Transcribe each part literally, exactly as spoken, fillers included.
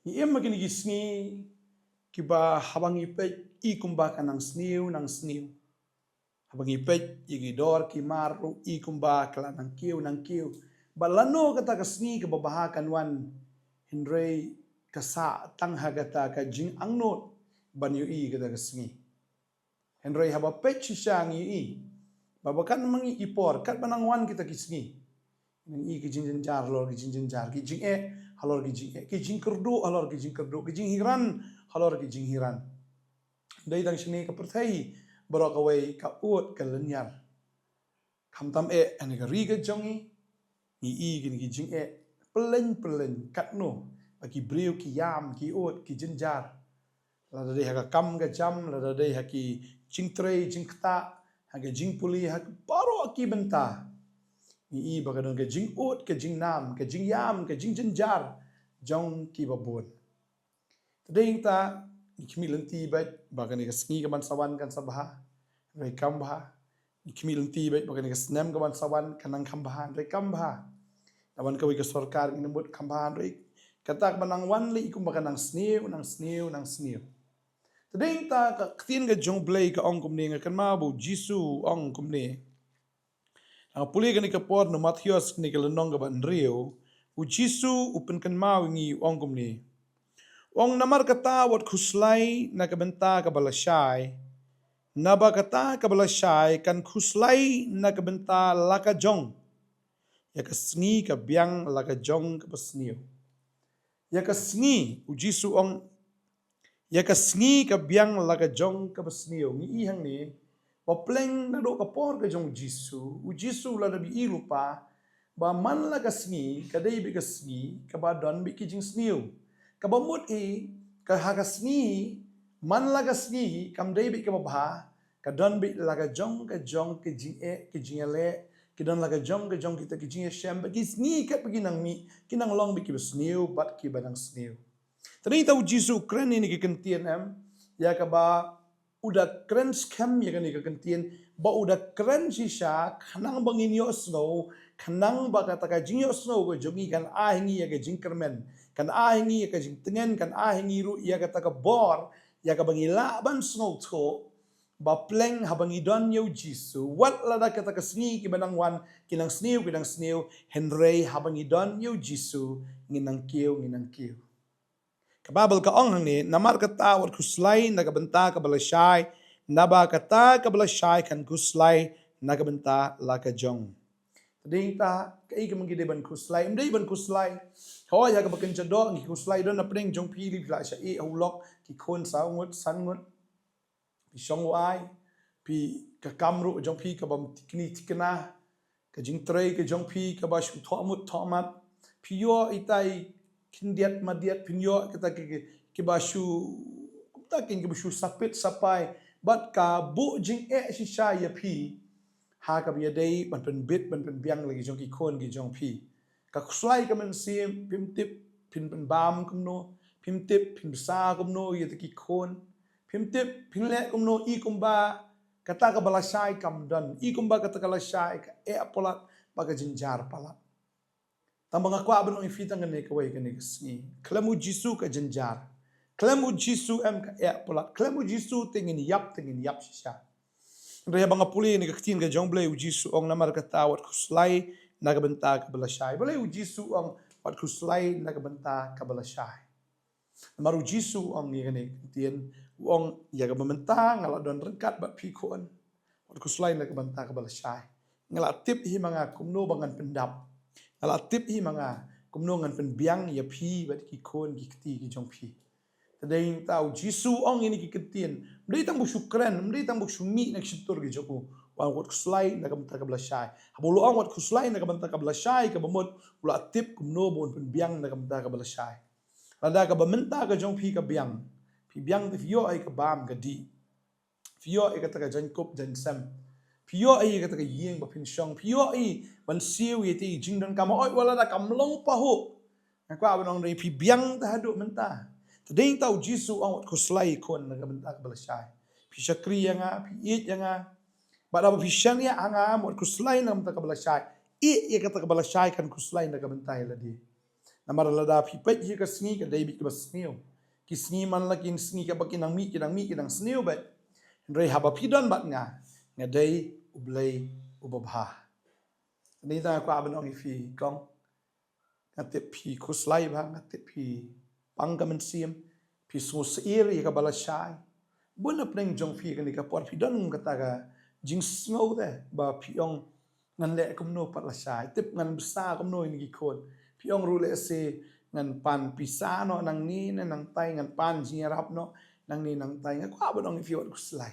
Ngi im ha kine ki sngi kiba haba ngi peit i kumba ka nang sniew, nang sniew. Haba ngi peit ïa ki dor ki mar ruh i kumba ka la nang kiew, nang kiew. Bad lano kata ka sngi kaba bha kan wan, hynrei ka sah tang ha kata ka jingangnud ban ïohi kata ka sngi. Hynrei haba peit shisha ngi ïohi ba, ba katba ngi i por, katba nang wan kita ki sngi, nang i ki jingjynjar halor ki jingjynjar, ki jingeh halor ki jingeh, ki jingkyrduh halor ki jingkyrduh, ki jinghiran halor ki jinghiran. Dei tang shane ka pyrthei baroh kawei ka ud ka lynñiar. Khamtam eh ha kane ka ri ka jong ngi, ngi i kine ki jingeh pyllein pyllein katno ba ki briew ki ïam, ki ud, ki jynjar. Lada dei ha ka kam ka jam, lada dei ha ki jingtrei jingktah, ha ka jingpule, ha baroh ki bynta, ngi i ba ka don ka jingud, ka jingnam, ka jingïam, ka jingjynjar jong kiba bun. Te dei nangta ngi khmih lynti beit ba kane ka sngi kaban sa wan kan sa bha, hynrei kam bha. Ngi khmih lynti beit ba kane ka snem kaban sa wan kan nang kham bha, hynrei kam bha. Te wan kawei ka sorkar ngin ym mut kham bha, hynrei kata kaban nang wan lei i kumba ka nang sniew, nang sniew, nang sniew. Te dei nangta ka ktien ka jong U Blei ka ong kumne, nga kynmaw ba U Jisu u ong kumne. Nga pule kane ka por na u Mathaios kane ka lynnong kaba hynriew, U Jisu u pynkynmaw ïa ngi, u ong kumne. U ong, namar kata wat khuslai na ka bynta kaba lashai, naba kata kaba lashai kan khuslai na ka bynta la ka jong. Ïa ka sngi ka biang la ka jong kaba sniew. Ïa ka sngi, U Jisu u ong, ïa ka sngi ka biang la ka jong kaba sniew. Ngi i hangne ba pleng naduh ka por ka jong U Jisu, U Jisu u la dep ïohi lypa ba man la ka sngi ka dei beit ka sngi kaba don beit ki jingsniew. Kaba mut hi, ka ha ka sngi, man la ka sngi kam dei beit kaba bha, ka don beit la ka jong ka jong ki jingeh, ki jingïaleh, ki don la ka jong ka jong kita ki jingïashem, bad ki sngi katba ki nang mih ki nang long beit kiba sniew bad kiba nang sniew. Te dei nangta U Jisu u kren ïa kane ka kyntien em, ïa kaba u da kren skhem ïa kane ka kyntien, ba u da kren shisha khnang ba ngin ïohsngew, khnang ba kata ka jingïohsngew ka jong ngi kan ai ha ngi ïa ka jingkyrmen, kan ai ha ngi ïa ka jingtngen, kan ai ha ngi ruh ïa kata ka bor, ïa kaba ngi lah ban sngewthuh ba pleng haba ngi don ïa U Jisu, wat lada kata ka sngi kiba nang wan ki nang sniew, ki nang sniew, hynrei haba ngi don ïa U Jisu, ngin nang kiew, ngin nang kiew. Ka Baibl ka ong hangne, namar kata wat khuslai na ka bynta kaba lashai, naba kata kaba lashai kan khuslai na ka bynta la ka jong. Te dei nangta kaei kaba ngi dei ban khuslai, ym dei ban khuslai. Hooid, ha kaba kynja doh ngi khuslai, don na pdeng jong phi lei phi la shah ïeh ha u lok ki khun saw ngut, san ngut. Phi shong wai, phi, ka kam ruh jong phi kaba ym thikni thikna, ka jingtrei ka jong phi kaba shu thoh mut thoh mat, phi ïoh itai khyndiat madiat, phin ïoh kita ki, ki, kiba shu, kumta kin kiba shu sapit sapai, bad ka buh jingeh shisha ïa phi ha kaba ïadei ban pynbit ban pynbiang la ki jong ki khun ki jong phi. Ka khuslai ka mynsiem, phim tip phin pynbam kumno, phim tip phin bsa kumno ïa kita ki khun, phim tip phin leh kumno, i kumba kata kaba lashai kam don, i kumba kata ka lashai ka eh palat bad ka jynjar palat. Tangba nga kwah ban ong ïa phi tang kane kawei kane ka sngi, khlem U Jisu ka jynjar, khlem U Jisu em ka eh palat, khlem U Jisu te ngin ïap, te ngin ïap shisha. Hynrei haba nga pule ïa kane ka ktien ka jong U Blei, U Jisu u ong, namar kata wat khuslai na ka bynta kaba lashai. Balei U Jisu u ong wat khuslai na ka bynta kaba lashai? Namar U Jisu u ong ïa kane ka ktien, u ong, ïa kaba mynta nga la don ryngkat bad phi khun. Wat khuslai na ka bynta kaba lashai. Nga la tip hi ma nga kumno ba ngan pyndap. Nga la tip hi ma nga kumno ngan pynbiang ïa phi bad ki khun ki kti ki jong phi. Te dei nangta U Jisu u ong ïa kine ki ktien, ym dei tang ba u shu kren, ym dei tang ba u shu mih na ki shyntur ki jong u. U ong wat khuslai na ka bynta kaba lashai. Haba u la ong wat khuslai na ka bynta kaba lashai, kaba mut u la tip kumno ba un pynbiang na ka bynta kaba lashai. Lada kaba mynta ka jong phi ka biang, phi biang te phi ïoh ei ka bam ka dih, phi ïoh ei kata ka jaiñkup jaiñsem, phi ïoh ei kata ka ïing ba phin shong, phi ïoh ei ban siew ïa ki jingdonkam, hooid wat lada kam long pahuh. Nga kwah ban ong, hynrei phi biang te haduh mynta. Te dei nangta U Jisu u ong wat khuslai khun na ka bynta kaba lashai. Phi shakri ïa nga, phi ïeit ïa nga, bad haba phi shaniah ha nga, wat khuslai na ka bynta kaba lashai. Ïeit ïa kata kaba lashai kan khuslai na ka bynta ïa lade. Namar lada phi peit ïa ka sngi, ka dei beit kaba sniew. Ki sngi man la ki sngi kaba ki nang mih, ki nang mih, ki nang sniew beit. Hynrei haba phi don bad nga, nga dei U Blei uba bha. Kane tang nga kwah ban ong ïa phi kong. Nga tip phi khuslai bha, nga tip phi pang ka mynsiem, phi sngewsih ïa kaba lashai. Bun na pdeng jong phi kane ka por phi don kata ka jingsngew te ba phi ong ngan leh kumno pat lashai, tip ngan bsa kumno ïa kine ki khun. Phi ong ruh lehse ngan pan pisa noh nangne ne nangtai, ngan pan jingïarap noh nangne nangtai. Nga kwah ban ong ïa phi wat khuslai.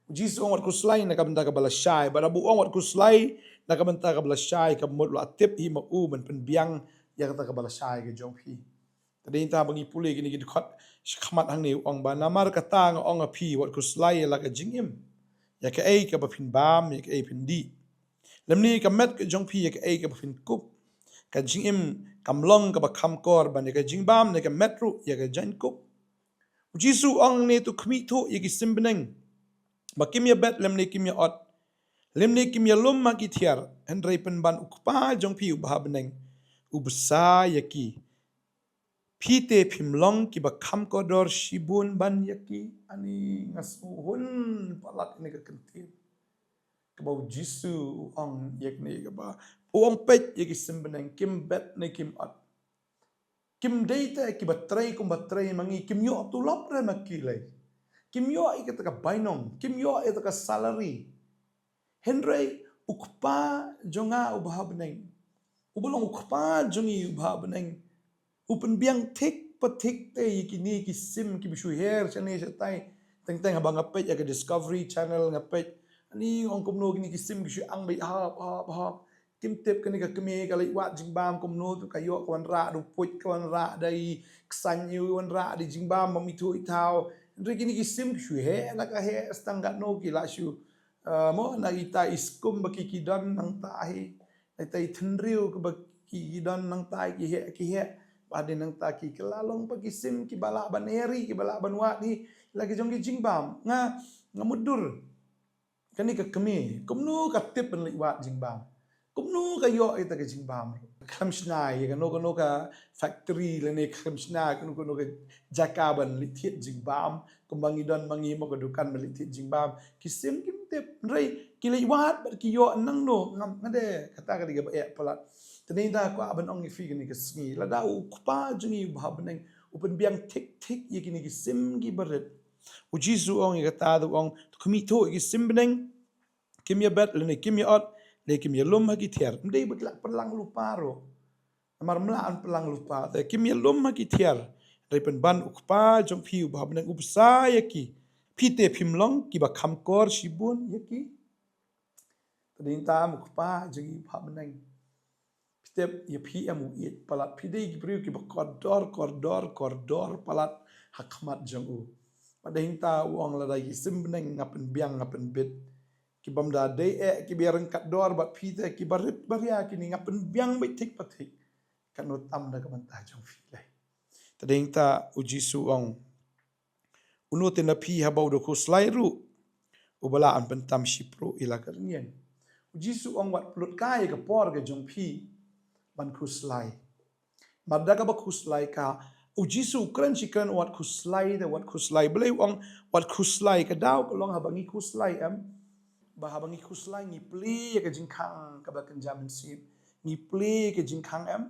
U Jisu u ong wat khuslai na ka bynta kaba lashai, bad haba u ong wat khuslai na ka bynta kaba lashai, ka mut u la tip hi ma u ban pynbiang ïa kata kaba lashai ka jong phi. Te dei tang ba ngi pule kine ki dkhot shakhmat hangne, u ong ba namar kata nga ong ïa phi, wat khuslai ïa la ka jingim, ïa kaei kaba phin bam, ïa kaei phin dih, lymne ka met ka jong phi ïa kaei kaba phin kup. Ka jingim kam long kaba kham kor ban ïa ka jingbam, ne ka met ruh ïa ka jingkup. U Jisu u ong ne, to khmih thuh ïa ki sim bneng ba kim ïabet lymne kim ïa-ot, lymne kim ïalum ha ki thiar, hynrei pynban U Kpa jong phi uba ha bneng u bsa ïa ki. Phi te phim long kiba kham kordor shibun ban ïa ki? Ani nga sngewhun palat ïa kane ka kyntien kaba U Jisu u ong ïa kane kaba u ong peit ïa ki sim bneng, kim bet ne kim ot. Kim dei te kiba trei kumba trei ma ngi, kim ïoh tulop re ma ki lei. Kim ïoh ïa kata ka bainong, kim ïoh ïa kata ka salary. Hynrei U Kpa jong nga uba ha bneng, uba long U Kpa jong ngi uba ha bneng, u pynbiang thik pa thik te ïa kine ki sim kiba shu her shane shatai. Teng teng haba nga peit ïa ka Discovery Channel nga peit, ani ong kumno kine ki sim ki shu ang beit hap hap hap. Kim tip kane ka kmie ka leit wad jingbam kumno, to ka ïoh ka wanrah da u puit, ka wanrah da i ksain, i wanrah da i jingbam bym ithuh ithaw. Hynrei kine ki sim ki shu heh na ka heh, tang katno ki la shu, ah, mo, na kita i skum ba ki ki don nangta hi, na kita i tynriew kaba ki ki don nangta hi, ki heh ki heh. Ba dei nangta ki, ki la long pa ki sim kiba lah ban eri, kiba lah ban wad hi. La ki jong ki jingbam, nga, nga mutdur. Kane ka kmie kumno ka tip ban leit wad jingbam? Kumno ka ïoh ïa kata ka jingbam? Khlem shna ïa kano kano ka factory lane khlem shna kano kano ka jaka ban leit thied jingbam, kumba ngi don ma ngi mo ka dukan ban leit thied jingbam. Ki sim kim tip, hynrei ki leit wad bad ki ïoh nangno, ngam, nga de kata ka dei kaba eh palat. Te dei nda kwah ban ong ïa phi kane ka sngi, lada U Kpa jong ngi uba ha bneng u pynbiang thik thik ïa kine ki sim kiba rit, U Jisu u ong ïa kata, u ong, to khmih thuh ïa ki sim bneng, kim ïabet lane kim ïa-ot, lane kim ïalum ha ki thiar. Ym dei ba ki la pynlang lypa ruh. Namar ym lah ban pynlang lypa te, kim ïalum ha ki thiar, hynrei pynban U Kpa jong phi uba ha bneng u bsa ïa ki. Phi te phim long kiba kham kor shibun ïa ki? Te dei tang U Kpa jong ngi uba ha bneng, phi tip ïa phi em u ïeit palat, phi dei ki briew kiba kordor kordor kordor palat ha khmat jong u. Bad dei tang u ong, lada ki sim bneng nga pynbiang, nga pynbit, ki bym da dei eh kiba ïaryngkat dor bad phi te, kiba rit ba ria kine nga pynbiang beit thik pa thik. Katno tam da ka bynta jong phi lei. Te dei tang U Jisu u ong, uno te na phi haba u da khuslai ruh uba lah ban pyntam shipruh ïa la ka rynïeng? U Jisu u ong, wat pynlut kai ïa ka por ka jong phi ban khuslai. Namar da kaba khuslai ka, U Jisu u kren shi kren wat khuslai, da wat khuslai. Balei u ong wat khuslai? Ka daw ka long haba ngi khuslai em, ba haba ngi khuslai ngi plie ïa ka jingkhang kaba kynja mynsiem, ngi plie ïa ka jingkhang em,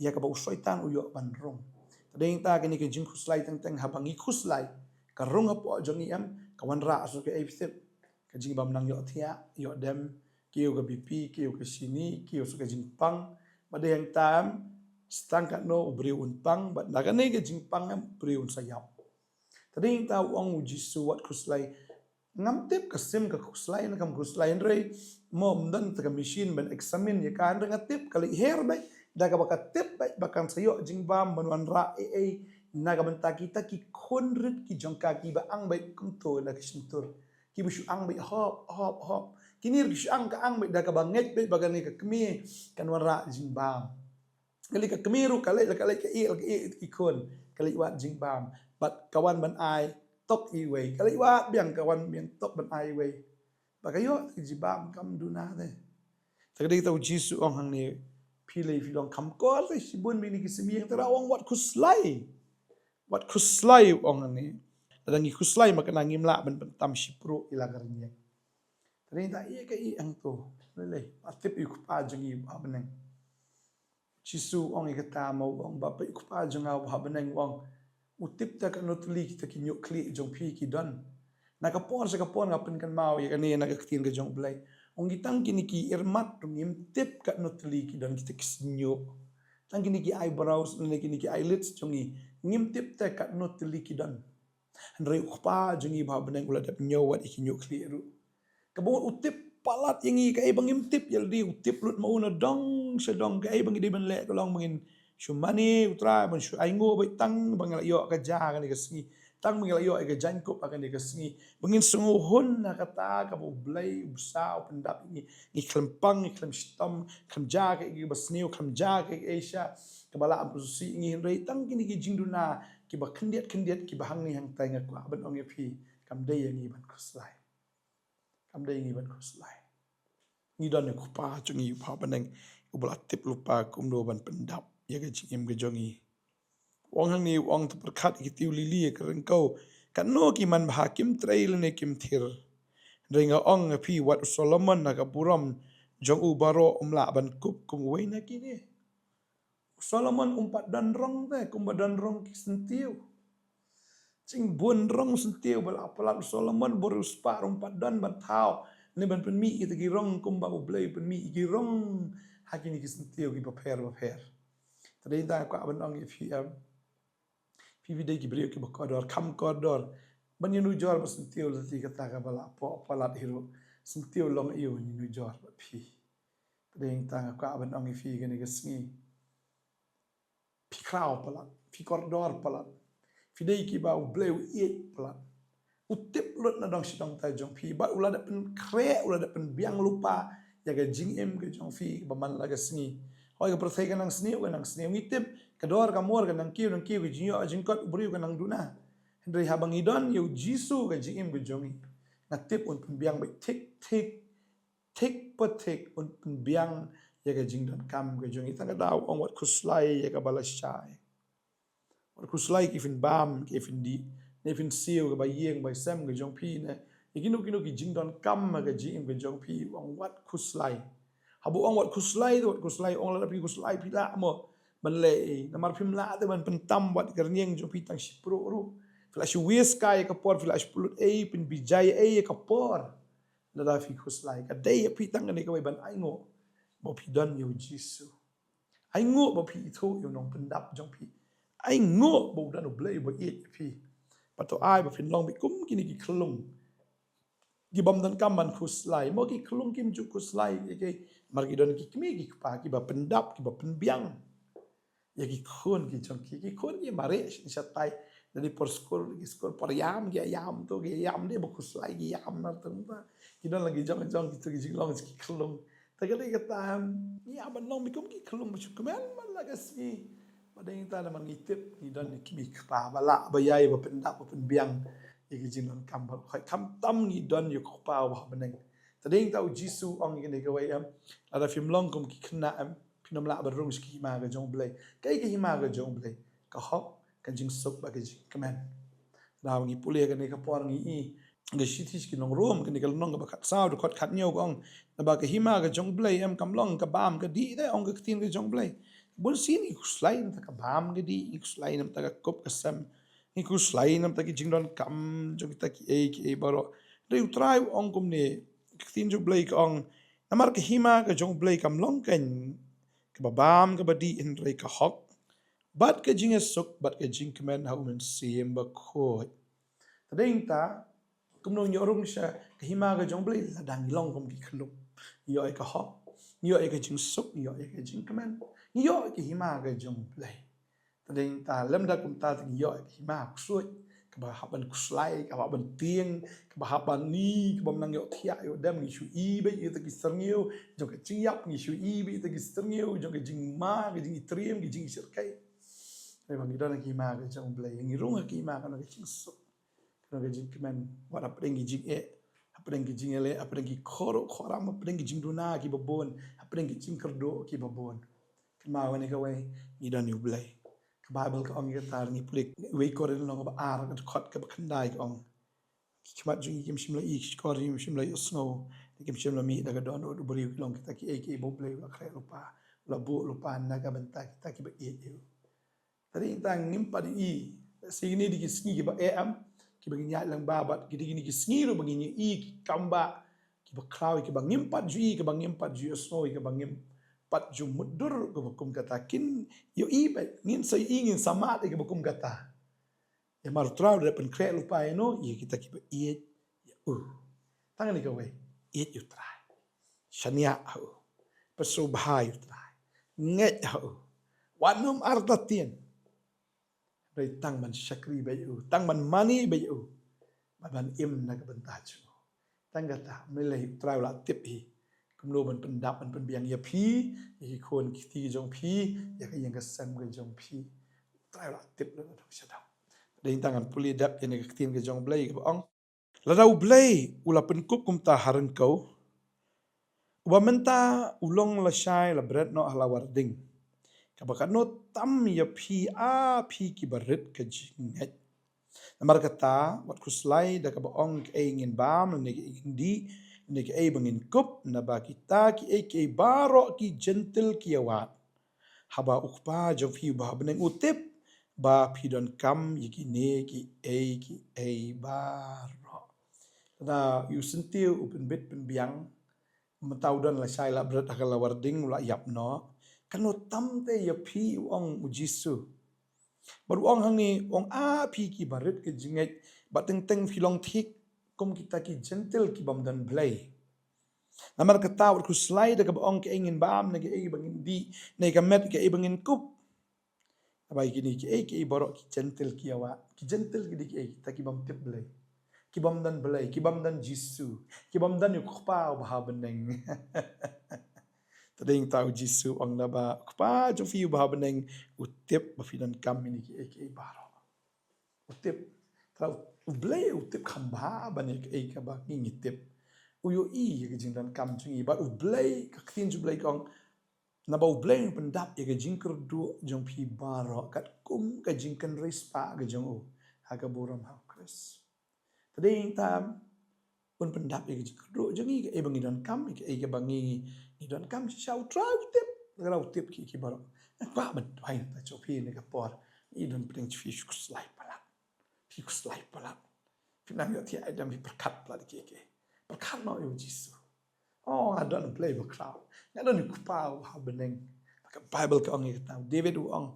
ïa kaba u Soitan u ïoh ban rung. Te dei tang kane ka jingkhuslai teng teng haba ngi khuslai, ka rung hapoh jong ngi em, ka wanrah sa kaei phi tip, ka jingbym nang ïoh thiah ïoh dem, kiew ka BP, kiew ka shini, kiew sa ka jingpang. Bad dei tang em, tang katno u briew un pang, bad na kane ka jingpang em u briew un sa ïap. Te dei tang u ong U Jisu wat khuslai. Ngam tip ka sim ka khuslai ne kam khuslai, hynrei mo ym don te ka machine ban examine ïa ka, hynrei nga tip ka leit her beit da kaba ka tip beit ba kan sa ïoh jingbam ban wanrah ei ei na ka bynta kita ki khun rit ki jong ka kiba ang beit kumto na ka shyntur, kiba shu ang beit hop hop hop. Kine ruh ki shu ang, ka ang beit da kaba ngeit beit ba kane ka kmie kan wanrah jingbam. Ka leit ka kmie ruh ka leit, ka leit ka ïeh, ka ïeh i khun, ka leit wad jingbam. Bad ka wan ban ai tok iwei, ka leit wad biang, ka wan biang tok ban ai iwei. Bad ka ïoh ka jingbam kam duna te. Te ka dei kata U Jisu u ong hangne, Phi lei phi long kham kor te shibun mini ki simiang te ra ong wat khuslai. Wat khuslai ong ni. Lada ngi khuslai ma kane ngim lah ban pyntam shipruh ïa la ka rynïeng. Te dei ta ïa ka i ang to. Lei lei. Ba tip ïa u Kpa jong ngi ba ha bneng. Jisu ong ïa kata ma u ong ba peit u Kpa jong nga ba ha bneng u ong. U tip ta katno tylli kita ki ñiuh khlieh jong phi ki don. Na ka por sha ka por nga pynkynmaw ïa kane na ka ktien ka jong u Blei. Ong ki tang kine ki irmat ruh ngim tip katno tylli ki don kita ki sñiuh. Tang kine ki eyebrows ne kine ki eyelids jong ngi ngim tip ta katno tylli ki don. Hynrei u Kpa jong ngi ba ha bneng u la dep ñiew wat ïa ki ñiuh khlieh ruh. Kaba u tip palat ïa ngi kaei ba ngim tip ïa lade u tip lut ma u na dong sha dong kaei ba ngi dei ban leh ka long ba ngin shu mane u Trai ban shu ainguh beit tang ba ngi la ïoh ka ja kane ka sngi. Tang ba ngi la ïoh ïa ka jaiñkup ha kane ka sngi. Ba ngin sngew hun na kata kaba u Blei u bsa u pyndap ïa ngi. Ngi khlem pang ngi khlem shitom khlem ja kaei ba sniew khlem ja kaei sha kaba lah ban sngewsih ïa ngi hynrei tang kine ki jingduna kiba khyndiat khyndiat kiba hangne hangtai nga kwah ban ong ïa phi kam dei ïa ngi ban khuslai. Kam dei ïa ngi ban khuslai. Ngi don ïa u Kpa jong ngi uba ha bneng uba la tip lypa kumno ban pyndap ïa ka jingim ka jong ngi. U ong hangne u ong to pyrkhat ïa ki tiew lili ïa ka ryngkew katno ki man bha kim trei lane kim thier. Hynrei nga ong ïa phi wat u Solomon ha ka burom jong u baroh um lah ban kup kum uwei na kine. U Solomon um pat don rong te kumba don rong ki syntiew. Jingbun rong syntiew ba la palat u Solomon bor u spah um pat don ban thaw ne ban pynmih ïa ki rong kumba u Blei u pynmih ïa ki rong ha kine ki syntiew kiba pher ba pher. Te dei tang kwah ban ong ïa phi em. Phi phi dei ki briew kiba kordor kham kordor ban ïanujor ba syntiew lati kata kaba la poh palat hi ruh syntiew long ïa u ïanujor ba phi. Te dei tang kwah ban ong ïa phi kane ka sngi. Phi khraw palat, phi kordor palat. Phi dei kiba u Blei u ïeit palat. U tip lut na dong shi dong tai jong phi bad u la da pynkhreh u la da pynbiang lypa ïa ka jingim ka jong phi ba man la ka sngi. Hoi ka pyrthei ka nang sniew ka nang sniew ngi tip ka dor ka mor ka nang kiew nang kiew ka jingïoh jingkot u briew ka nang duna. Hynrei haba ngi don ïa u Jisu ka jingim ka jong ngi nga tip un pynbiang beit thik thik thik pa thik un pynbiang ïa ka jingdonkam ka jong ngi tang ka daw ong wat khuslai ïa kaba lashai. Wat khuslai ki phin bam ki phin dih ne phin siew kaba ïeng ba sem ka jong phi ne ïa kino kino ki jingdonkam ha ka jingim ka jong phi ong wat khuslai. Haba ong wat khuslai te wat khuslai ong lada phi khuslai phi lah mo ban leh namar phim lah te ban pyntam wat ka rynïeng jong phi tang shipruh ruh. Phi lah shu wis kai ïa ka por phi lah shu pynlut ei pynbijai ei ïa ka por. Lada phi khuslai ka dei ïa phi tang kane kawei ban ainguh ba phi don ïa u Jisu. Ainguh ba phi ithuh ïa u nongpyndap jong phi. Ainguh ba u don u Blei ba ïeit ïa phi. Ba to ai ba phin long beit kum kine ki khyllung. Ki bym donkam ban khuslai mo ki khyllung kim ju khuslai ïa ki mar ki don ki kmie ki kpa kiba pyndap kiba pynbiang. Ïa ki khun ki jong ki ki khun ki mareh shisha tai. Dei por skul ki skul por ïam ki ïam to ki ïam dei ba khuslai ki ïam nar tang ba ki don la ki jong jong ki to ki jinglong ki khyllung. Te ka dei kata ïa ban long bikum ki khyllung ba shu kmen man la ka sngi. Ba dei ta namar ngi tip ngi don ki kmie kpa ba lah ba ïai ba pyndap ba pynbiang ïa ki jingdonkam ba khoi khamtam ngi don ïa u Kpa uba ha bneng. Te dei ta u Jisu ong ïa kane kawei em lada phim long kum ki khynnah em phin ym lah ban rung sha ka hima ka jong u Blei. Kaei ka hima ka jong u Blei? Ka hok, ka jingsuk bad ka jingkmen. Lada ngi pule kane ka por ngi i ka shithi sha ki nong Rom kane ka lynnong kaba khatsaw dkhot khathynñiew ka ong naba ka hima ka jong u Blei em kam long ka bam ka dih te ong ka ktien ka jong u Blei. Bun sien ngi khuslai namar ka bam ka dih ngi khuslai namar ka kup ka sem ngi khuslai namar ki jingdonkam jong kita kiei kiei baroh. Hynrei u Trai u ong kumne ka ktien jong u Blei ka ong namar ka hima ka jong u Blei kam long ka kaba bam kaba dih hynrei ka hok bad ka jingïasuk bad ka jingkmen ha u Mynsiem Bakhuid. Te dei ta kumno ngi ïoh rung sha ka hima ka jong u Blei lada ngi long kum ki khyllung. Ngi ïoh ïa ka hok, ngi ïoh ïa ka jingsuk, ngi ïoh ïa ka jingkmen, ngi ïoh ïa ka hima ka jong u Blei. Te dei ta lymda kumta te ngi ïoh ïa ka hima ksuid kaba hap ban khuslai kaba hap ban tieng kaba hap ban ni kaba nang ïoh thiah ïoh dem ngi shu i beit ïa ki syrngiew jong ka jingïap ngi shu i beit ïa ki syrngiew jong ka jingma ka jingitriem ka jingshyrkhei. Te ba ngi don ïa ka hima ka jong u Blei ngi rung ïa ka hima ka na ka jingsuk. Kane ka jingkmen wat hapdeng ki jingeh hapdeng ki jingïaleh hapdeng ki khoro khoram hapdeng ki jingduna kiba bun hapdeng ki jingkyrduh kiba bun. Kynmaw kane kawei, ngi don ïa U Blei. Ka Baibl ka ong ïa kata, ngi pule wei Korinth lynnong ba ar, ka dkhot kaba khyndai ka ong, ki khmat jong ngi kim shym la ïohi, ki shkor jong ngi kim shym la ïohsngew, ne kim shym la mih da ka dohnud u briew, ki long kita kiei kiei ba U Blei u la khreh lypa, u la buh lypa na ka bynta kita kiba ïeit ïa u. Te dei tang ngim pat ïohi. Sa kine dei ki sngi kiba eh em, kiba ngin ïaid lyngba bad ki dei kine ki sngi ruh ba ngin ïohi ki kam ba, kiba khraw, kiba ngim pat ju ïohi, kiba ngim pat ju ïohsngew, kiba ngim pat ju mutdur, kiba kum kata. Kin ïohi beit, ngin sa ïohi, ngin sa mad ïa kiba kum kata. Ïa mar U Trai u la pynkhreh lypa ïa no, ïa kita kiba ïeit ïa u. Tang kane kawei, ïeit ïa U Trai. Shaniah ha u. Pyrshah bha ïa U Trai. Ngeit ha u. Wat nym artatien. Hynrei tang ban shakri beit ïa u, tang ban mane beit ïa u, ban, ban im na ka bynta jong u. Tang kata, ym lei lei, U Trai u la tip hi kumno ban pyndap, ban pynbiang ïa phi, ïa ki khun ki kti jong phi, ïa ka ïing ka sem ka jong phi. U Trai u la tip lut na dong sha dong. Dei tang ngan pule dep ïa kane ka ktien ka jong U Blei kaba ong, lada U Blei u la pynkup kumta ha ryngkew, uba mynta u long lashai la bret noh ha lawar ding, kaba katno tam ïa phi, a phi kiba rit ka jingngeit. Namar kata, wat khuslai da kaba ong kaei ngin bam, ne kaei ngin dih, ne kaei ba ngin kup, naba kita kiei kiei baroh ki jentil ki ïawad haba U Kpa jong phi uba ha bneng u tip ba phi donkam ïa kine kiei kiei baroh. Lada u syntiew u pynbit pynbiang, mynta u don lashai la bret ha ka lawar ding, u la ïap noh, katno tam te ïa phi, u ong U Jisu. Bad u ong hangne, u ong, a phi kiba rit ka jingngeit, bad teng teng phi long thik kum kita ki jentil ki bym don Blei. Namar kata, wat khuslai da kaba ong kaei ngin bam, ne kaei ba ngin dih, ne ka met kaei ba ngin kup. Naba ïa kine kiei kiei baroh ki jentil ki ïawad. Ki jentil ki dei kiei? Kita ki bym tip Blei, ki bym don Blei, ki bym don Jisu, ki bym don ïa U Kpa uba ha bneng. Te dei tang U Jisu u ong, naba U Kpa jong phi uba ha bneng u tip ba phi donkam ïa kine kiei kiei baroh. U tip. Te U Blei u tip kham bha ban ïa kaei kaba ngi ngi tip. U ïohi ïa ka jingdonkam jong ngi. Bad U Blei, ka ktien jong U Blei ka ong, naba U Blei un pyndap ïa ka jingkyrduh jong phi baroh katkum ka jingkynriah spah ka jong u ha ka burom ha U Khrist. Te dei tang un pyndap ïa ka jingkyrduh jong ngi, kaei ba ngi donkam, kaei kaba ngi ngi donkam. Shisha U Trai u tip, lada u tip ki, ki baroh. Nga kwah ban duwai na ka bynta jong phi ha kane ka por. Ngi don pdeng jong phi, shu khuslai palat. Phi khuslai palat. Phi nang ïohthiah ïa lade, phi pyrkhat palat ïa kiei kiei. Pyrkhat noh ïa U Jisu. Oh, nga don U Blei bakhraw. Nga don U Kpa uba ha bneng. Ka Baibl ka ong ïa kata. David u ong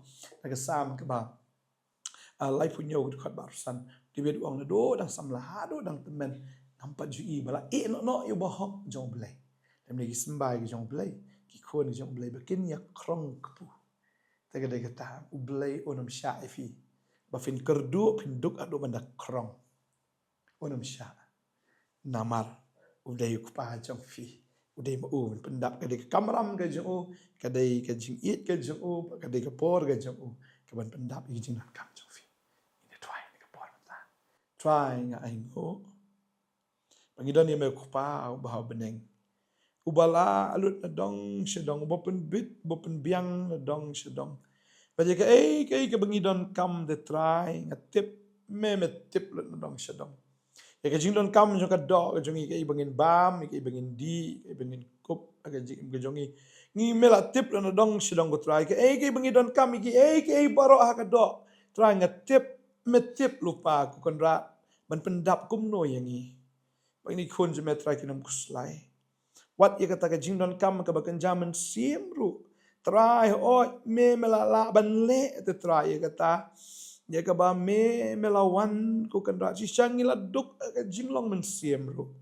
na ka Salm kaba, ah, laiphew hynñiew, ka dkhot ba arphew san. David u ong, naduh dang samla haduh dang tymmen, ngam pat ju ïohi ba la ïeh noh noh ïa u bahok jong U Blei. Lymne ki symbai ki jong U Blei, ki khun ki jong U Blei ba kin ïakrong kpu. Te ka dei kata, U Blei un ym shah ïa phi ba phin kyrduh, phin duk haduh ban da krong. Un ym shah. Namar u dei U Kpa jong phi. U dei ma u ban pyndap. Ka dei ka kamram ka jong u, ka dei ka jingïeit ka jong u, ka dei ka por ka jong u, ka ban pyndap ïa ka jingdonkam jong phi. Ngi da duwai ha kane ka por mynta. Trai, nga ainguh ba ngi don ïa me, U Kpa uba ha bneng, uba la lut na dong sha dong, uba pynbit, uba pynbiang na dong sha dong. Bad ïa kaei kaei kaba ngi donkam, te Trai, nga tip me, me tip lut na dong sha dong. Ïa ka jingdonkam jong ka doh ka jong ngi, kaei ba ngin bam, kaei ba ngin dih, kaei ba ngin kup, ïa ka jingim ka jong ngi, ngi, me la tip lut na dong sha dong, ko Trai. Kaei kaei ba ngi donkam, ïa kaei kaei baroh ha ka doh, Trai, nga tip me tip lypa, ko Kynrad, ban pyndap kumno ïa ngi. Ba kine ki khun jong me, Trai, kin ym khuslai. Wat ïa kata ka jingdonkam kaba kynja mynsiem ruh, Trai, hooid, me, me la lah ban leh, te Trai, ïa kata, ïa kaba me, me la wan, ko Kynrad, shisha ngi la duk ha ka jinglong mynsiem ruh.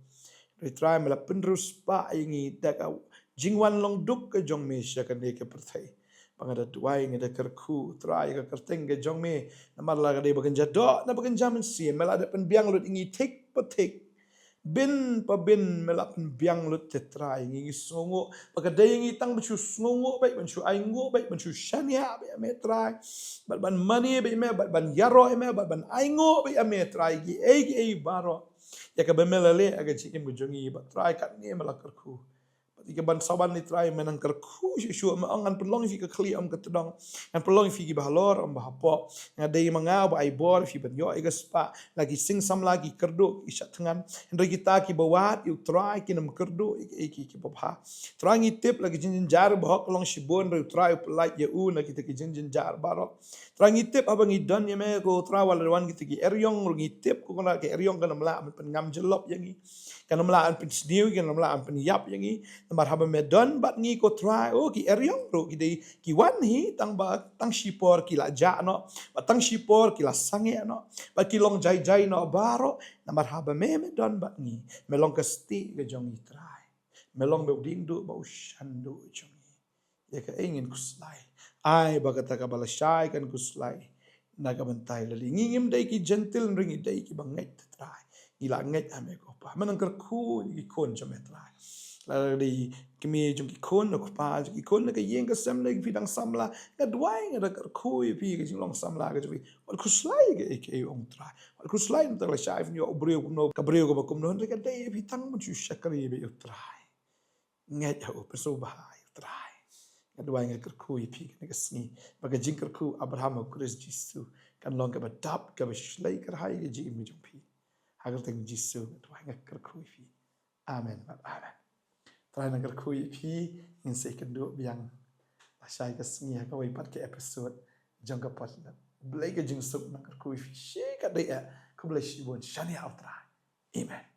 Hynrei Trai, me la pynriewspah ïa ngi da ka jingwan long duk ka jong me sha kane ka pyrthei. Ba nga da duwai, nga da kyrkhu, Trai, ïa ka kyrteng ka jong me, namar la ka dei ba kynja doh, na ba kynja mynsiem, me la da pynbiang lut ïa ngi thik pa thik. Byn pa byn me la pynbiang lut, te Trai, ngi, ngi sngewnguh ba ka dei ïa ngi tang ban shu sngewnguh beit, ban shu ainguh beit, ban shu shaniah beit ïa me, Trai, bad ban mane beit ïa me, bad ban ïaroh ïa me, bad ban ainguh beit ïa me, Trai, kiei kiei baroh ïa kaba me la leh ha ka jingim ka jong ngi. Bad Trai, katne me la kyrkhu ba Ïa ka ban saban ni Trai, me nang kyrkhu shuh shuh, me ong ngan pynlong ïa phi ka khlieh ym ka tdong, ngan pynlong ïa phi kiba halor ym ba hapoh. Nga dei ma nga ba ai bor ïa phi ban ïoh ïa ka spah, la ki sing samla ki kyrduh ki shah thngan, hynrei kita kiba wad ïa u Trai kin ym kyrduh ïa ki, ïa ki, kiba bha. Trai ngi tip la ki jingjynjar ba hok long shibun, hynrei u Trai u pyllait ïa u na kita ki jingjynjar baroh. Trai ngi tip haba ngi don ïa me ko Trai, wat la wan kita ki eriong ruh ngi tip ko Kynrad, ki eriong kan ym lah ban pynngam jyllop ïa ngi. Kan ym lah ban pynsniew, kan ym lah ban pynïap ïa ngi. Namar haba me don bad ngi ko Trai, o ki eriong ruh ki dei ki wan hi tang ba tang shipor ki la jah noh, ba tang shipor ki la sangeh noh, ba ki long jai jai noh baroh. Namar haba me, me don bad ngi, me long ka stieh ka jong ngi Trai. Me long ba u dieng duh, ba u shan duh jong ngi. Ïa kaei ngin khuslai? Ai ba kata kaba lashai kan khuslai na ka bynta ïa lade. Ngi ngim dei ki jentil, hynrei ngi dei kiba ngeit Trai. Ngi la ngeit ha me ko Pa. Me nang kyrkhu ïa ki khun jong me Trai. Lada dei kmie jong ki khun, na u kpa jong ki khun, na ka ïing ka sem, na ki phi dang samla, nga duwai, nga da kyrkhu ïa phi ka jinglong samla ka jong phi. Wat khuslai ïa kaei kaei u ong Trai. Wat khuslai, nangta lashai phin ïoh u briew kumno, ka briew kaba kumno, hynrei ka dei ïa phi tang ban shu shakri ïa u Trai. Ngeit ha u, pynsngewbha ïa u Trai. Nga duwai, nga kyrkhu ïa phi kane ka sngi ba ka jingkyrkhu Abraham ha u Khrist Jisu kan long kaba dap, kaba shlei kyrhai ïa ka jingim ka jong phi. Ha ka kyrteng Jisu nga duwai, nga kyrkhu ïa phi. Amen bad amen. Trai nang kyrkhu ïa phi. Ngin sa ïakynduh biang lashai ka sngi ha kawei pat ka episode jong ka podcast. Blei ka jingsuk nang kyrkhu ïa phi shi katdei eh. Khublei shibun, shaniah u Trai. Amen.